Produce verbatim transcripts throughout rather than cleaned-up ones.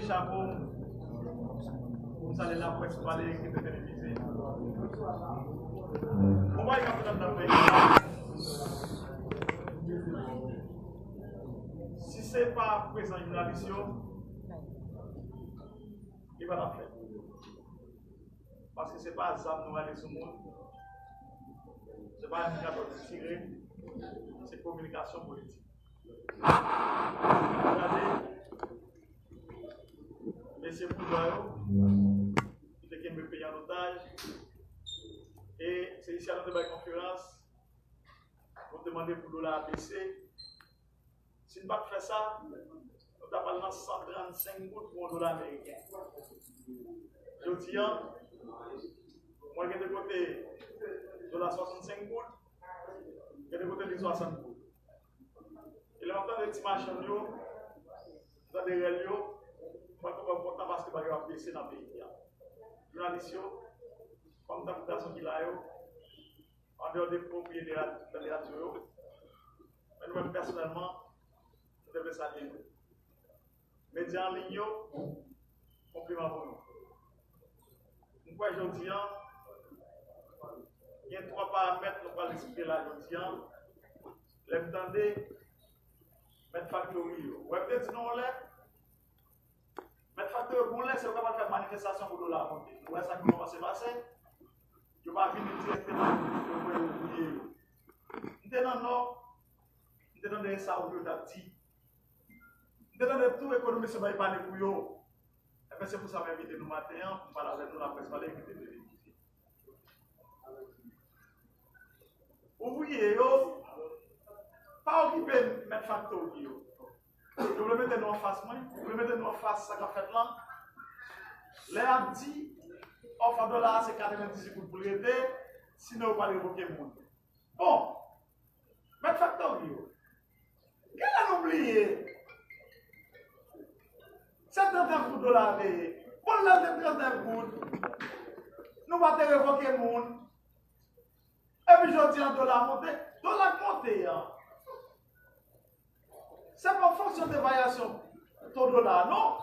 Chapo pou m salye laprès, pale, ki te televize. Konpayi k ap fèt anndan peyi a, si se pa prezans jounalis yo, li pa t ap fèt. Paske se pa zam nou rale sou moun, se pa endikatè nou tire, se kominikasyon politik. Gade, mesye boujwa yo, ki te kenbe peyi an otaj, e se isi a nou te bay konferans, nou te mande pou dola a bese. Si n pa t fè sa, nou t ap al nan san trannsenk goud pou yon dola ameriken. Jodi a, mwen gen de kote dola swasannsenk goud, gen de kote li swasant goud. E lè m ap tande ti machann yo, m tande rèl yo, mwen konprann kontan paske bagay yo ap bese nan peyi a. Jounalis yo, fanm tankou gason ki la yo, andeyò de pwopriyete rad-, de radyo yo, men nou menm pèsonèlman, nou te vle salye nou. Medya an liy yo, konpliman pou nou. M kwè jodi a, gen twa paramèt nou pral eksplike la jodi a. Lè m tande mèt faktori yo. Ou wè m te di nou yon lè, mèt faktori yo, gon lè se yo k ap al fè manifestasyon pou dola a monte. Ou wè sa ki kòmanse pase? Yo pa vini dirèkteman, yo voye ouvriye yo. M te nan Nò, m te tande sa ouvriye yo t ap di. M te tande tou ekonomis yo bay pale pou yo. Ebyen, se pou sa m envite nou maten an, pou m pale avèk nou, laprès pale, ki te televize. Ouvriye yo, pa okipe mèt faktori yo. Yo vle mete nou anfas mwen, yo vle mete nou anfas sa k ap fèt lan. Lè y ap di, òfa dola a se katrevendizuit goud pou l rete, sinon yo pral revoke moun. Bon, mèt faktori yo, genlè nou bliye. Se trannèf goud dola a te ye. Bon, lè l te trannèf goud, nou pa te revoke moun. Epi jodi an, dola monte. Dola k monte an, se pa fonksyon de varyasyon to dola a, non.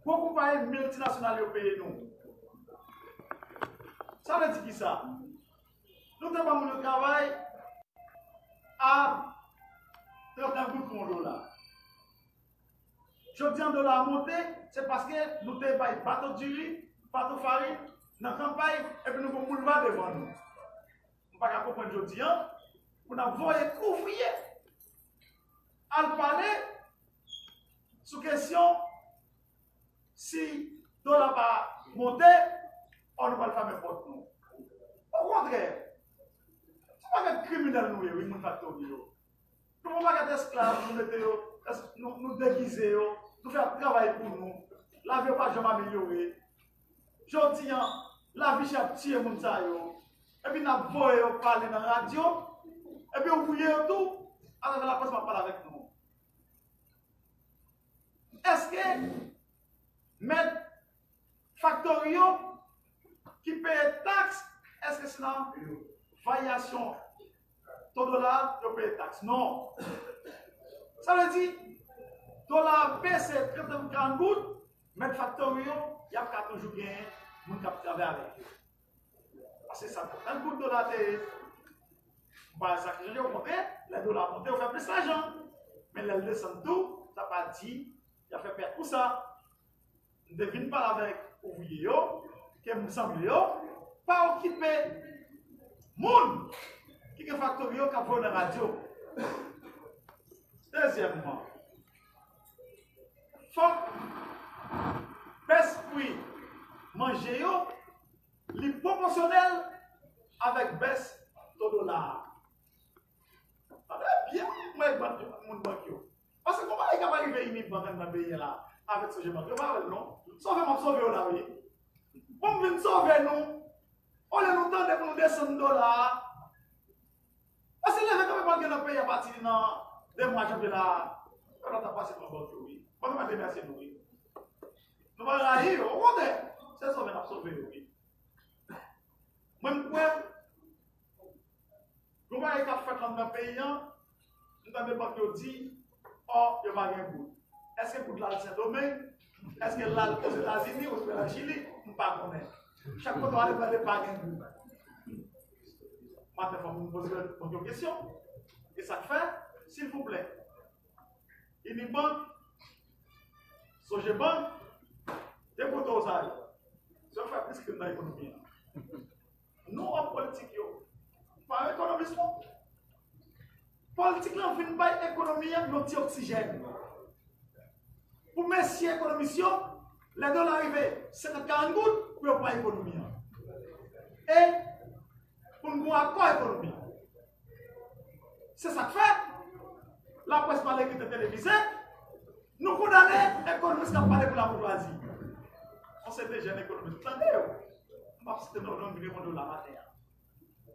Gwo konpayi miltinasyonal yo peye nou. Sa vle di ki sa? Nou te ban moun yo travay a trannèf goud pou yon dola. Jodi an, dola a monte, se paske nou te bay bato diri, bato farin, nan kanpay, epi nou gon boulva devan nou. M pa ka konprann jodi an, pou n ap voye ouvriye al pale sou kesyon si dola pa monte, o nou pral fèmen pòt nou. Okontrè, se yon pakèt kriminèl nou ye, wi, moun faktori yo. Nou pran pakèt esklav, nou mete yo, es-, nou, nou degize yo, nou fè y ap travay pou nou. Lavi yo pa janm amelyore. Jodi an, lavi chè ap tiye moun sa yo. Epi n ap voye yo pale nan radyo. Epi ouvriye yo tou, atravè laprès, m ap pale avèk nou. Èske mèt faktori yo ki peye taks, èske se nan varyasyon to dola a yo peye taks? Non. Sa vle di, dola a bese trannèf, karant goud, mèt faktori yo, y ap ka toujou genyen moun k ap travay avèk yo. Paske sa trannèf goud dola te ye, m pa wè sa ki chanje, okontrè, lè dola monte, yo fè plis lajan. Men lè l desann tou, sa pa di y ap fè pèt pou sa. M te vin pale avèk ouvriye yo, ke m sanble yo pa okipe moun ki gen faktori yo k ap voye nan radyo. Dezyèmman, fòk bès pri manje yo, li pwopòsyonèl avèk bès to dola a. Tande byen, mwen, bank yo, moun bank yo. Paske konpayi k ap rive Unibank anndan peyi a la, avèk Sogebank, yo pa wè l non. Sove m ap sove yo la, wi. Bon, m vin sove nou. Olye nou tande pou nou desann dola a. Paske leve kanpe pral gen nan peyi a pati nan de mwa janvye la. Fè lòt ap pase pran bank yo, wi. Bank yo pa te remèsye nou, wi. Nou pa rayi yo, okontrè, se sove n ap sove yo, wi. Mwen, m kwè, gon bagay k ap fèt anndan peyi a, m tande bank yo di, o, yo pa gen goud. Èske goud la al Sendomeng? Èske l al Ozetazini ouswa l al Chili? M pa konnen. Chak kote w ale, w tande pa gen goud. Maten, fò moun poze bank yo kesyon. E sa k fè, silvouplè, Unibank, Sogebank, de kote w sa yo? Se yo k fè plis krim nan ekonomi an. Nou, òm politik yo, pa ekonomis non. Politik lan vin bay ekonomi an yon ti oksijèn. Pou mesye ekonomis yo, lè dola rive senkant karant goud, pou yo pran ekonomi an. E pou n gen yon akò ekonomik. Se sa k fè, laprès pale kite televize, nou kondane ekonomis k ap pale pou laboujwazi. Yon seri de jèn ekonomis, m tande yo. M p ap site non, non, m vin reponn yo la maten an.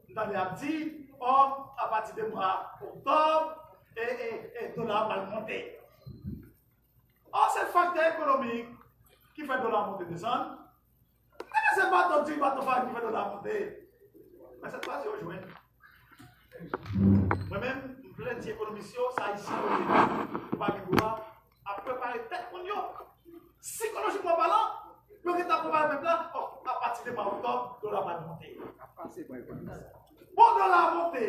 M tande y ap di, ò, apati de mwa oktòb, e, e, e, dola a pral monte. Ò, se faktè ekonomik ki fè dola a monte desann. Epi se bato diri, bato farin ki fè dola a monte. Men se twa yo jwenn. Mwen menm, m vle di ekonomis yo, sa Ayisyen yo ye. Yo pa gen dwa ap prepare tèt moun yo. Sikolojikman palan, yo gentan prepare pèp la, ò, apati de mwa oktòb, dola pral monte. Bon, dola a monte.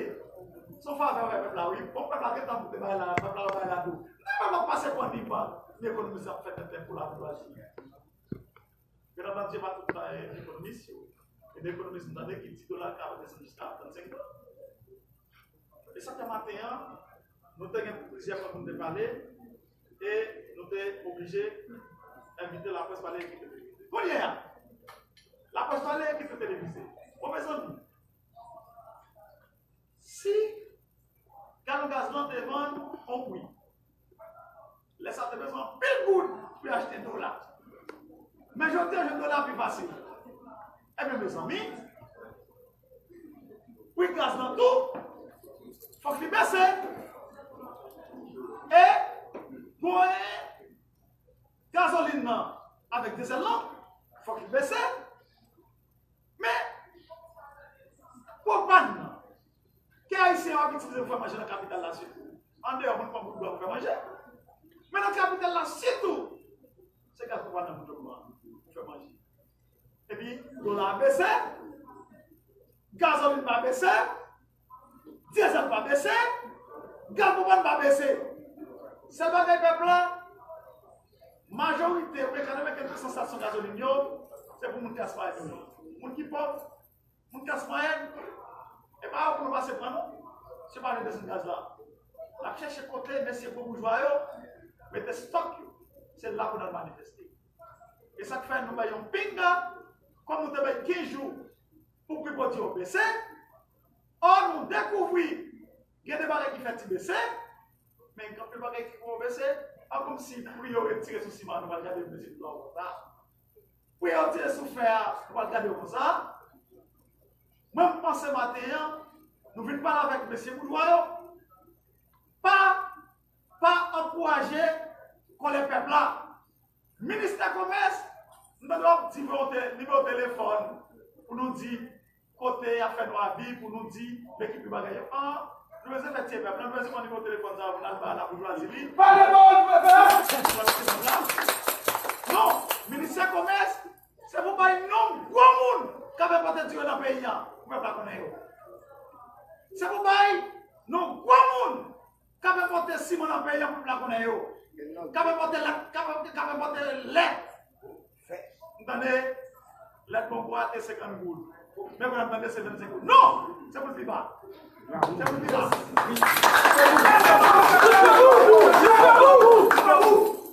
Se yon favè yo fè pèp la, wi. Bon, pèp la gentan moute bagay la, pèp la wè bagay la dou. Nan pèp la pase pran Unibank, ekonomis ap fè tenten pou laboujwazi. Byen antandi, se pa tout tan ekonomis yo. Gen de ekonomis m tande ki di dola ka desann jiska trannsenk dola. E sa fè maten an, nou te gen plizyè fwa pou nou te pale, e nou te oblije envite laprès pale ekip de televize. Kounye a, laprès pale ekip de televize. Bon, mezanmi, si galon gaz lan te vann yon pri, lè sa te bezwen anpil goud pou y achte dola. Men jodi a, jwenn dola pi fasil. Ebyen, mezanmi, pri gaz lan tou, fòk li bese. E pou gazolin nan avèk dizèl lan, fòk li bese. Men, pwopàn nan, ke Ayisyen yo ap itilize pou fè manje nan kapital la sitou. Andeyò, moun pran bout bwa pou fè manje. Men nan kapital la sitou, se gaz pwopàn nan moun yo pran pou fè manje. Epi, dola a bese, gazolin pa bese, dizèl pa bese, gaz pwopàn pa bese. Sèl bagay pèp la, majorite, oubyen katrevenkenz pousan estasyon gazolin yo, se pou moun klas mwayèn yo. Moun ki pòv, moun klas mwayèn, e pa yo pou yo pase pran non. Se pa yo desann gaz la. L ap chèche kote mesye gwo boujwa yo mete stòk yo. Se la pou n al manifeste. E sa k fè nou bay yon pinga, kòm nou te bay kenz jou pou pri pwodui yo bese, ò, nou dekouvri gen de bagay ki fèt ti bese, men gen anpil bagay ki poko bese, pa kòmsi pri yo retire sou siman, nou pral gade yo bese tou konsa. Pri yo retire sou fè a, nou pral gade yo konsa. Mwen, m panse maten an, nou vin pale avèk mesye boujwa yo. Pa, pa ankouraje kòlè pèp la. Ministè Komès, m tande w ap di nimewo te-, nimewo telefòn pou nou di kote y ap fè nou abi, pou nou di lekip ki bagay yo. An, nou bezwen fè tiye pèp la, nou bezwen pran nimewo telefòn sa a pou n al ba laboujwazi li. Pale pawòl pou pèp la! Non, Ministè Komès, se pou bay non gwo moun k ap enpòte diri nan peyi a pou pèp la konnen yo. Se pou bay non gwo moun k ap enpòte siman nan peyi a pou pèp la konnen yo. K ap enpòte lèt, k ap, k ap enpòte lèt. M tande lèt Bongo a te senkant goud. Men kounye a m tande se vennsenk goud. Non! Se pou l pi ba. Se pou l pi ba.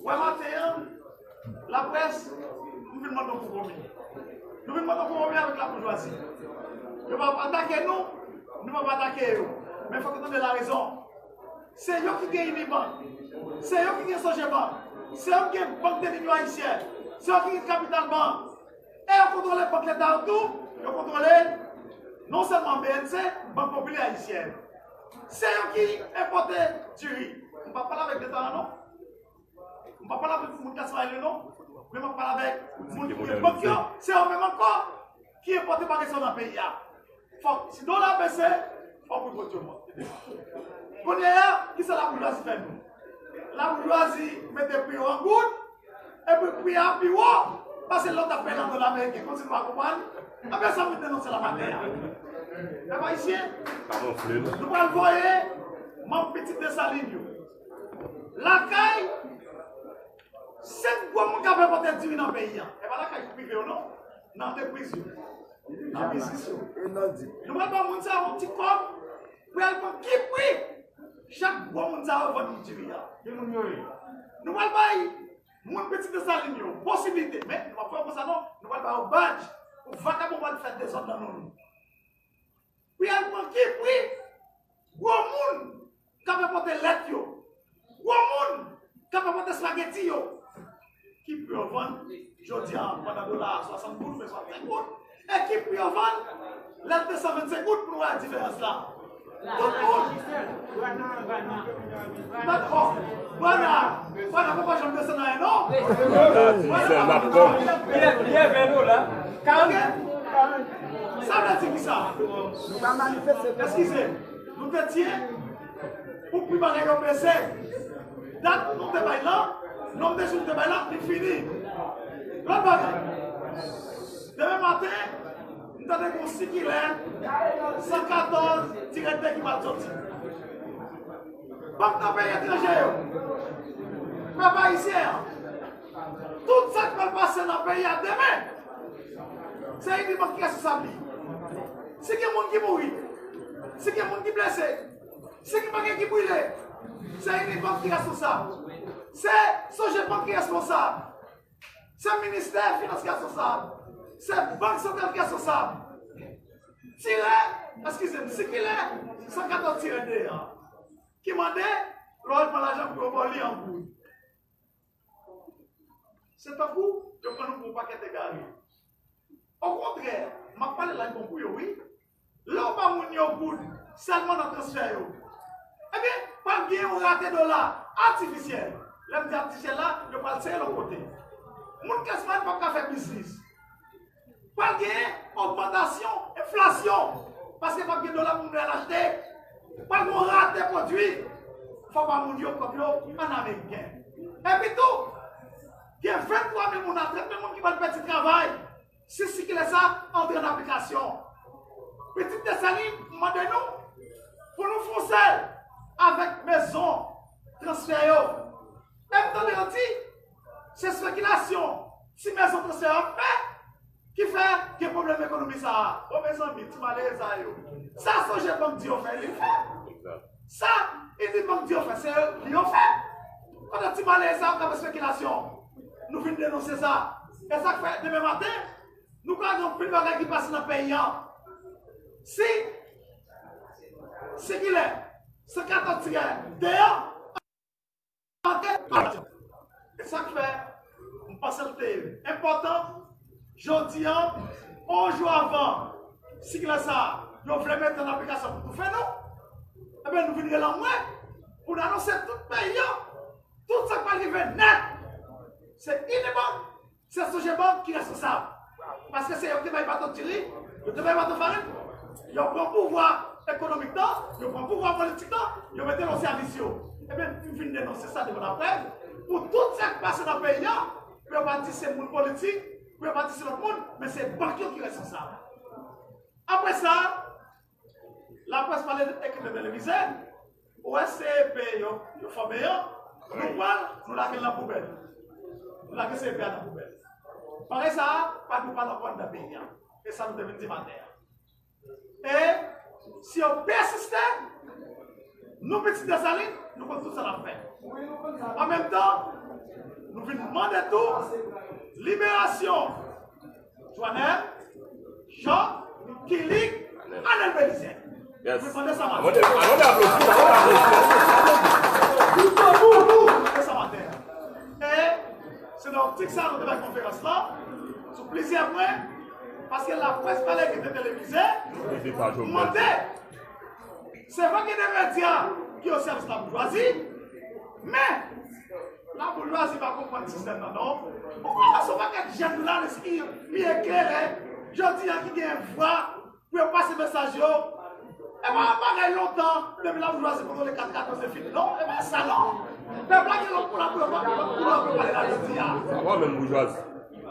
Wè maten an, laprès, nou vin mande yon konpwomi. Nou vin mande yon konpwomi avèk laboujwazi. Yo p ap atake nou, nou p ap atake yo. Men fòk yo tande larezon. Se yo ki gen Unibank. Se yo ki gen Sogebank. Se yo ki gen Bank de Linyon Ayisyèn. Se yo ki gen Kapital Bank. E yo kontwole bank leta yo tou. Yo kontwole non sèlman B N C, Bank Popilè Ayisyèn. Se yo ki enpòte diri. M p ap pale avèk leta a non. M p ap pale avèk moun klas mwayèn yo non. Men m ap pale avèk moun ki gen bank yo. Se yo menm ankò ki enpòte bagay sa yo nan peyi a. Fòk, si dola bese, fòk pri pwodui yo monte. Kounye a, kisa laboujwazi fè nou? Laboujwazi mete pri yo an Goud, epi pri a pi wo pase lè w t ap peye l an dola ameriken. Konsi nou pa konprann? Apre sa, mwen denonse la maten an. Pèp ayisyen, nou pral voye manm Pitit Desalin yo lakay senk gwo moun k ap enpòte diri nan peyi a. E pa lakay prive yo non, nan antrepriz yo, nan biznis yo. Nou pral ba moun sa yo yon ti kòb pou y al pran ki pri chak gwo moun sa yo vann diri a. Nou pral bay moun Pitit Desalin yo posiblite, men nou p ap fè yo konsa non, nou pral ba yo badj pou vakabon pral fè dezòd nan non nou. Pou y al pran ki pri gwo moun k ap enpòte lèt yo, gwo moun k ap enpòte espageti yo, ki pri yo vann jodi a pandan dola a swasant goud oubyen swasannsenk goud, e ki pri yo vann lè l te san vennsenk goud pou nou wè diferans la. Tout moun. Mèt, oh, Bwana, Bwana poko janm desann anyen non. Bwana poko janm desann anyen. Li leve nou la. Sa vle di kisa? Nou pa manifeste. Eskize, nou te di pou pri bagay yo bese. Dat nou te bay lan, nonm de jou nou te bay lan, li fini. Lòt bagay, demen maten, m tande gon sikilè san katòz tirè de ki pral soti. Bank nan peyi etranje yo, pèp ayisyen an, tout sa k pral pase nan peyi a demen, se Unibank ki responsab li. Si gen moun ki mouri, si gen moun ki blese, si gen bagay ki brile, se Unibank ki responsab. Se Sogebank ki responsab. Se ministè finans ki responsab. Se bank santral ki responsab. Tirè, eskize m, sikilè san katòz tirè de an, ki mande lè w al pran lajan pou yo ba w li an goud. Se tankou yo pran nou pou yon pakèt egare. Okontrè, m ap pale la bon pou yo, wi. Lè w ba moun yo goud sèlman nan transfè yo, ebyen, pral gen yon rate dola atifisyèl. Lè m di atifisyèl la, yo pral sere lòt kote. Moun klas mwayèn p ap ka fè biznis. Pral gen ogmantasyon, enflasyon, paske p ap gen dola pou moun yo al achte. Pral gen yon rate pwodui. Fò w ba moun yo kòb yo an ameriken. Epi tou, gen venntwa mil moun a trant mil moun ki pral pèdi travay si sikilè sa antre an aplikasyon. Pitit Desalin mande nou pou nou fonse avèk mezon transfè yo. E m tande yo di, se espekilasyon ti mezon transfè yo ap fè ki fè gen pwoblèm ekonomi sa a. Bon, mezanmi, ti malere sa yo, sa Sogebank di yo fè, li fè. Sa Unibank di yo fè, se li yo fè. Pandan ti malere sa yo k ap espekilasyon, nou vin denonse sa. E sa k fè, demen maten, nou ka gen anpil bagay ki pase nan peyi an. Si sikilè san katòz tirè de an, e sa k fè m panse l te enpòtan, jodi an, yon jou avan sikilè sa a, yo vle mete an aplikasyon pou toufe nou, ebyen, nou vin rele anmwe pou n anonse tout peyi an tout sa k pral rive nèt. Se Unibank, se Sogebank ki responsab. Paske se yo ki te bay bato diri, yo te bay bato farin, yo pran pouvwa ekonomik nan, yo pran pouvwa politik nan, yo mete l o sèvis yo. Ebyen, m vin denonse sa devan laprès, pou tout sa k pase nan peyi an, pou yo pa di se moun politik, pou yo pa di se lòt moun, men se bank yo ki responsab. Apre sa, laprès pale de ekriven televize, ou wè C E P yo, yo fòme an, nou pran l, nou lage l nan poubèl. Nou lage C E P a nan poubèl. Bagay sa a pa dwe pale ankò anndan peyi a. E sa nou te vin di maten an. E si yo pèsiste, nou pitit Desalin, nou konn tout sa n ap fè. An menm tan, nou vin mande tou liberasyon Joanel, Jean, Kilik, Anel Belizaire. Yes. Mwen mande sa maten. Mande, mande aplodi, mande aplodi. Mwen mande sa maten. E se nan optik sa nou te bay konferans lan sou plizyè pwen, paske laprès pale ki te televize mande. Se vre gen de medya ki o sèvis laboujwazi, men laboujwazi pa konprann sistèm nan non. Ou pa wè se yon pakèt jèn la, lespri byen klere, jodi a ki gen vwa pou yo pase mesaj yo. E pa yon bagay lontan, depi laboujwazi kontwole kat katòz e fini non. E pa sa non. Pèp la gen lòt koulè pou yo pa, lòt koulè pou yo pale la. Sa pa menm boujwazi.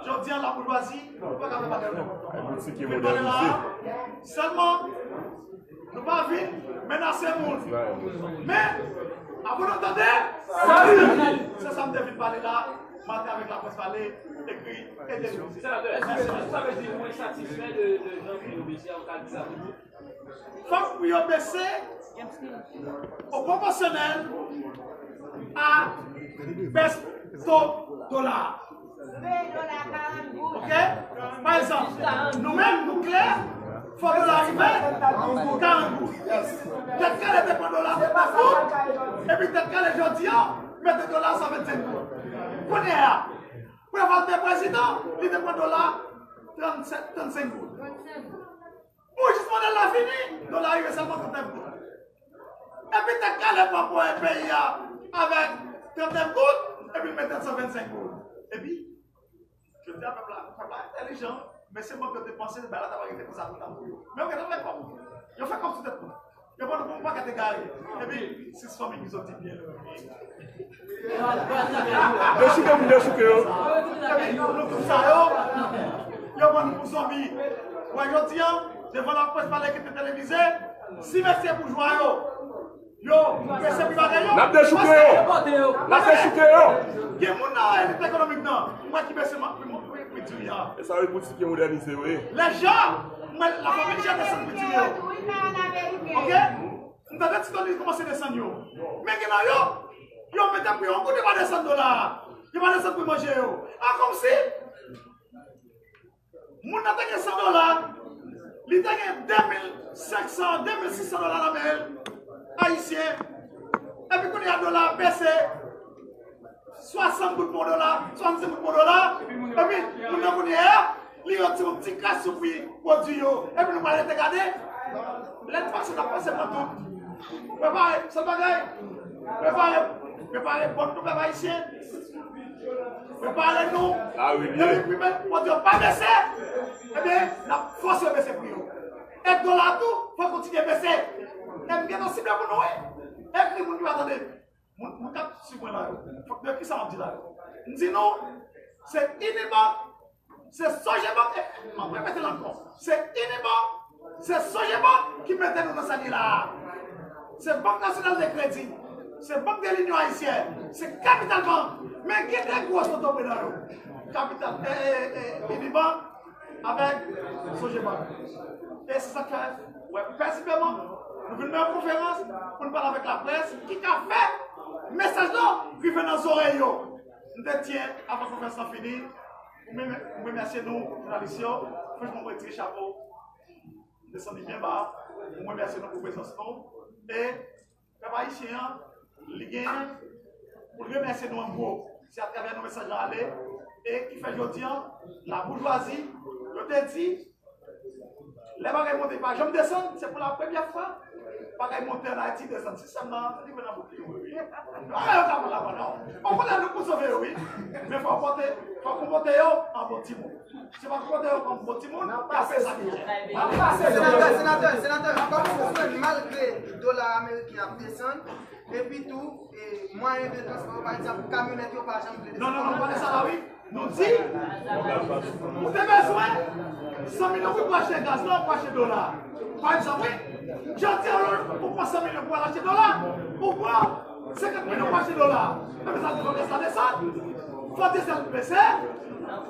Jodi a, laboujwazi, nou pa ka fè bagay yo nenpòt kòman. Ay, boutik e modernize. Sèlman, nou pa vin menase moun. Men, apre nou tande, se sa m te vin pale la, maten avèk laprès pale, ekri, e televize. Senatè, èske sa vle di ou ensatisfè de, de jan pri yo bese a, ou ka di sa pou nou? Fòk pri yo bese o pwopòsyonèl a bès to dola a. Ok? Pa egzanp, nou menm, nou klè, fò dola rive karant goud. Tèt Kale te pran dola sèt goud, epi Tèt Kale jodi a mete dola san vennsenk goud. Kounye a, Preval te prezidan, li te pran dola trannsenk, trannsenk goud. Pou jis modèl la fini, dola rive sèlman trannèf goud. Epi Tèt Kale pran pwen peyi a avèk trannèf goud, epi l mete l san vennsenk goud. Epi, jodi a pèp la, pèp la entèlijan, men se mank yo te panse, bagay la ta va rete konsa toutan pou yo. Men yo gentan fè kòb. Yo fè kòb sou tèt nou. Yo pran nou pou yon pakèt egare. Epi, sis fanmi ki soti byen lwen. Dechouke moun, dechouke yo. Epi, nou tout sa yo, yo pran nou pou zonbi. Wè, jodi a, devan laprès pale ki te televize, si mesye boujwa yo, yo, mesye pi bagay yo. N ap dechouke yo. N ap dechouke yo. Gen moun nan elit ekonomik nan, mwen ki mesye pri diri a. E sa yo boutik yo modènize yo ye. Lè jan, mwen, lafanmi Jan desann pri diri yo. Ok? M tande Ti Tony kòmanse desann yo. Men gen nan yo, yo mete pri yo yon kote, yo pa desann dola a. Yo pa desann pri manje yo. A kòmsi moun nan te gen san dola, li te gen de mil senk san, de mil sis san dola nan men l, ayisyen. Epi kounye a dola a bese, swasant goud pou dola, swasannsenk goud pou dola, epi moun nan kounye a, li retire yon ti kras sou pri pwodui yo, epi nou pral rete gade. Lè n pase, n ap pase pran tout. Prepare, se bagay. Prepare, prepare bòt nou, pèp ayisyen. Prepare nou. Depi pri pwodui yo pa bese, ebyen, n ap fòse yo bese pri yo. E dola tou, fò kontinye bese. E m gentan sible pou nou, wi. Ekri moun ki pa tande. Moun, moun k ap swiv mwen la yo, fòk yo ki sa m ap di la yo. M di nou, se Unibank, se Sogebank, e, m ap repete l ankò. Se Unibank, se Sogebank ki mete nou nan sa n ye la a. Se Bank Nasyonal de Kredi, se Bank de Linyon Ayisyèn, se Kapital Bank, men gen de gwo tonton predan yo. Kapital, e, e, e, Unibank, avèk Sogebank. E se sa k fè, wè, pèsonèlman, nou vin nan yon konferans pou n pale avèk laprès ki ka fè mesaj lan rive nan zòrèy yo. M te tyen, avan konferans lan fini, pou m remè-, pou m remèsye nou, jounalis yo, franchman, mwen retire chapo, m desann li byen ba, pou m remèsye nou pou prezans nou. E Pèp ayisyen an, li genyen pou l remèsye nou an gwo. Se atravè nou mesaj lan ale, e ki fè jodi an, laboujwazi, yo te di, lè bagay monte, pa janm desann, se pou la premyè fwa, bagay monte ann Ayiti, desann sistèm nan, li vin nan bout li, wi, wi. Bagay yo ka pran lavan, non. Okontrè, nou pou sove yo, wi. Men fò w pote, fò w konpòte yo an bon timoun. Se pa kote yo konn bon timoun, y ap fè sa ki fè. N ap pase. Senatè, senatè, senatè, kòman w wè, malgre dola ameriken ap desann, epi tou, e, mwayen de transpò, pa egzanp, kamyonèt yo pa janm vle desann? Non, non, non, pa de sa la, wi. Nou di, ou te bezwen san milyon goud pou achte gaz la, pou achte dola. Pa egzanp, wi. Jodi a, ou pran san milyon pou al achte dola, ou pran senkant milyon pou achte dola. Ebyen, sa vle di fò gaz la desann. Fò dyezèl bese,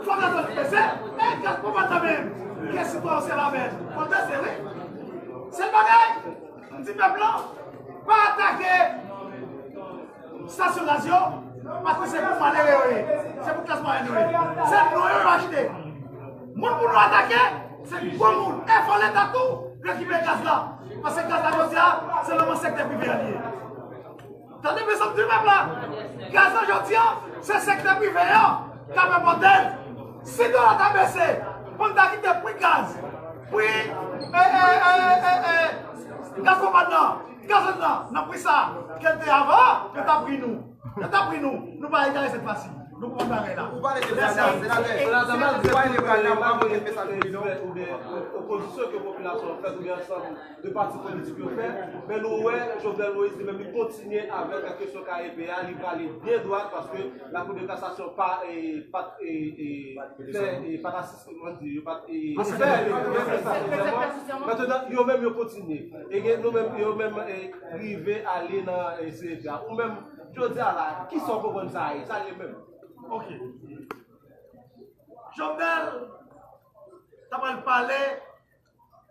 fò gazòl bese, e gaz pwopàn nan menm. Ke sitwayen se lamèd. Fò l bese, wi. Sèl bagay, m di pèp lan, pa atake estasyon gaz yo, paske se pou malere yo ye. Se pou klas mwayèn yo ye. Se nou yo yo achte. Moun pou nou atake, se gwo moun. E fò Leta tou rekipere gaz la. Paske gaz la jodi a, se nan men sektè prive a li ye. Tande byen sa m di pèp la. Gaz la jodi a, se sektè prive a k ap enpòte l. Si dola ta bese, pou n ta kite pri gaz, pri, e, e, e, e, e, gaz pwopàn nan, gazòl nan, nan pri sa ke l te avan, yo t ap ri nou. Yo t ap ri nou. Nou pa egare sèt fwa si. Ou pale de Bradam, senatè. Ou pale de Bradam, ou pa vote mesaj pou li, non? Oubyen opozisyon ke popilasyon an fè, oubyen ansanm de pati politik yo fè, men nou wè Jovenel Moïse li menm li kontinye avèk kesyon K E P a, li prale byen dwat paske Lakou de Kasasyon pa, e, pa, e, e, fè, e, pa t asiste, kòman di, yo pa t, e, fè, yo fè sa. Mentnan, yo menm yo kontinye. E gen nou menm, yo menm, e, rive ale nan, e, C E P a. Ou menm, jodi a la, kisa w konprann sa a ye? Sa ye menm? Ok. Jovenel ta pral pale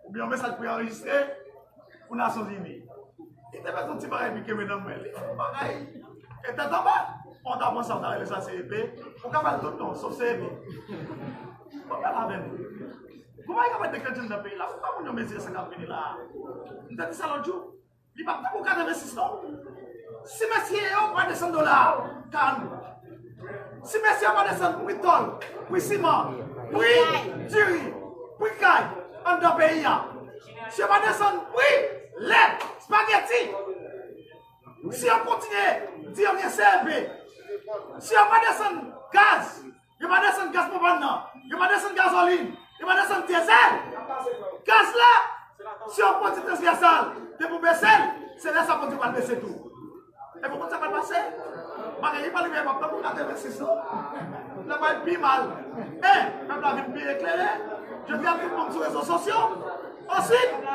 oubyen yon mesaj pou y anrejistre pou Nasyonzini. Li te met yon ti bagay pike men nan men. Li fè yon bagay. E tèt anba, on ta pran sa, on ta rele sa C E P. Ou ka ba l tout non, sof C E P. Bon, pale avè nou. Gon bagay k ap ret deklannche nan peyi la. Fò pa moun yo mezire sa k ap vini la. M te di sa lòt jou. Li p ap tankou katrevensis non. Si mesye yo pa desann dola a, ka nou. Si mesye yo pa desann pri tòl, pri siman, pri diri, pri kay anndan peyi a. Si yo pa desann pri lèt, spageti. Si yo kontinye di yo gen C E P. Si yo pa desann gaz, yo pa desann gaz pwopàn nan, yo pa desann gazolin, yo pa desann dyezèl. Gaz la, si yon pwodui transvèsal te pou bese l, se lè sa pwodui pral bese tou. E pou konn sa pral pase, bagay li pa rive pa tankou katrevensis non. L ap al pi mal. E pèp la vin pi eklere. Jodi a tout moun sou rezo sosyo. Answit,